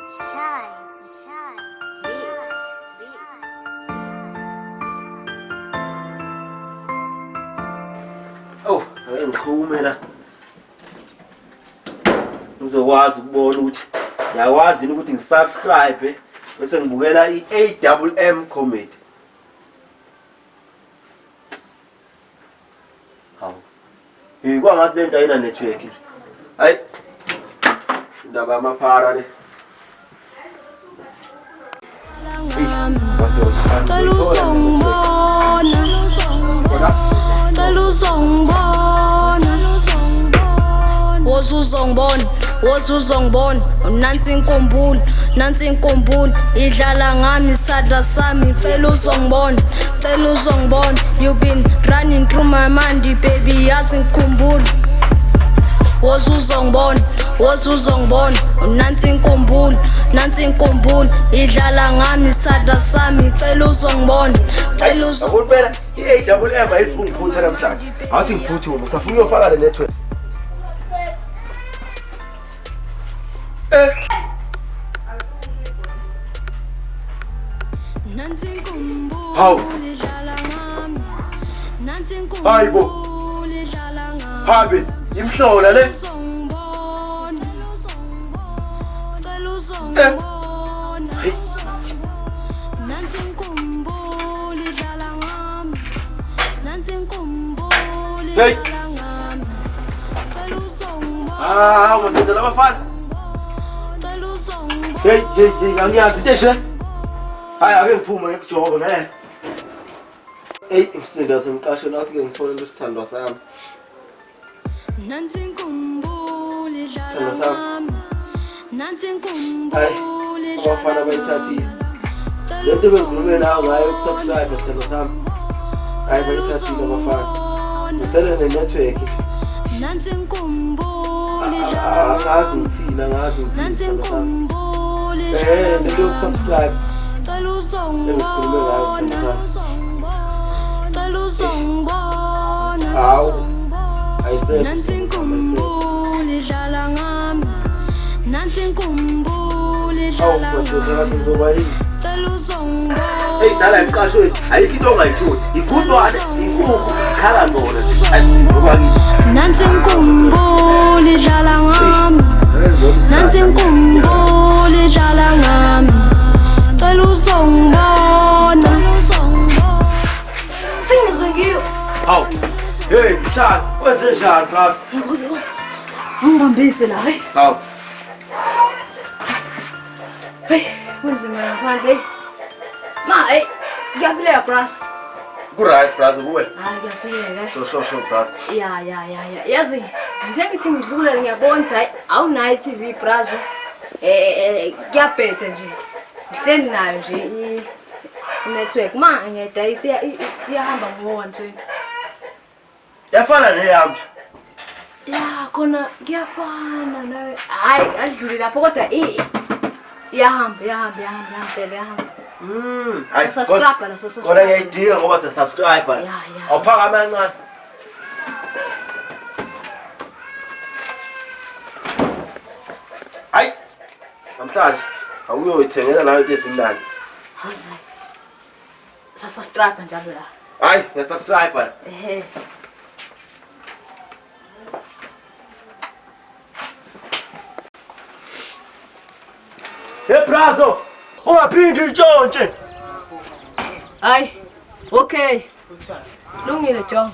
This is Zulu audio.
Shy, shy, beats, beats. Oh, ake ngixhume la. Ngizokwazi ukubona ukuthi ngiyakwazi yini ukuthi ngisubscribe bese ngibukela i-AWM comedy. Hawu. Hey, kwangathi lento ayina network nje. Hayi. Indaba yamaphara le. Cela uzongibona Cela uzongibona Woza uzongibona Woza uzongibona Nansi inkumbulo Nansi inkumbulo Idlala ngami isandla sami Cela uzongibona Cela uzongibona You've been running through my mind baby yazi ngikhumbula Woza uzongibona Woza uzongibona Nansi inkumbulo Nansi inkumbulo Idlala ngami isandla sami Cela uzongibona Cela uzongibona Yabona phela i-AWM ayizukungiphuthela namhlanje. Awuthi ngiphuthume, ngisafuna ukuyofaka le network. Eh. Hawu. Hayi bo. Habe, imhlola le. Eh. Hey. Hey. Ah, madoda labafana. Hey, hey, hey, angiyazi into enje. Hayi ake ngiphume ngikujobe ngeke. Hey, umsindo wasemqashweni athi ke ngitholele isithandwa sami. Nansi inkumbulo idlala Sithandwa sami. ngami. Nansi Hayi, inkumbulo idlala abafana bayithathile. ngami. Le nto bengikhulume nawe ngayo ukusubscribe sithandwa sami. Hayi bayithathile abafana. Ngisele ne-network. Nansi inkumbulo idlala Angazi ngami. ngithini, angazi ngithini. Nansi sithandwa sami. inkumbulo Eh, idlala le nto ngami. yokusubscribe. Cela Engikhulume ngayo uzongibona. sithandwa sami. Cela uzongibona. Hawu. Ayisekho. Nansi inkumbulo idlala ngami. Nansi inkumbulo Hawu, idlala madoda ngami. ngathi ngizoba yini? Cela uzongibona. Hey, nala emqashweni ayikho into ongayitholi. Igundwane, inkukhu, zikhala zona nje. Hayi, ngoba ngithi Nansi inkumbulo idlala ngami. Nansi inkumbulo idlala ngami. Cela uzongibona. Sengizwe ngiyo. Hawu. Hey, mshana, wenze njani bras? Ungibambise la, hey. Hawu. Hey, kunzima ngaphandle. Hey. Ma, hey, kuyaphileka bras. Ku right bras kuwe. Hayi kuyaphileka. Sho sho sho bras. Ya ya ya ya. Yazi, ngithe ngithi ngidlula ngiyabona ukuthi hayi awunayo i-TV bras. Eh kuyabheda nje. Ngihleli nayo nje i-network. Ma ngiyadayisa iyahamba ngo 120. Yafana neyami. Ya khona kuyafana nawe. Hayi adlule lapho kodwa iyahamba iyahamba iyahamba iyahamba iyahamba. Hayi. Subscribe la subscribe. Kona ngiyayidinga ngoba siya subscribe. Ya, ya. Awuphakame kancane. Hayi. Namhlanje awuyoyithengela nayo into ezimnandi. Hazi. Subscribe njalo la. Hayi, ngiya subscribe. Ehe. Hey brazo, ungaphindi intshontshe. Hayi. Okay. Lungile John.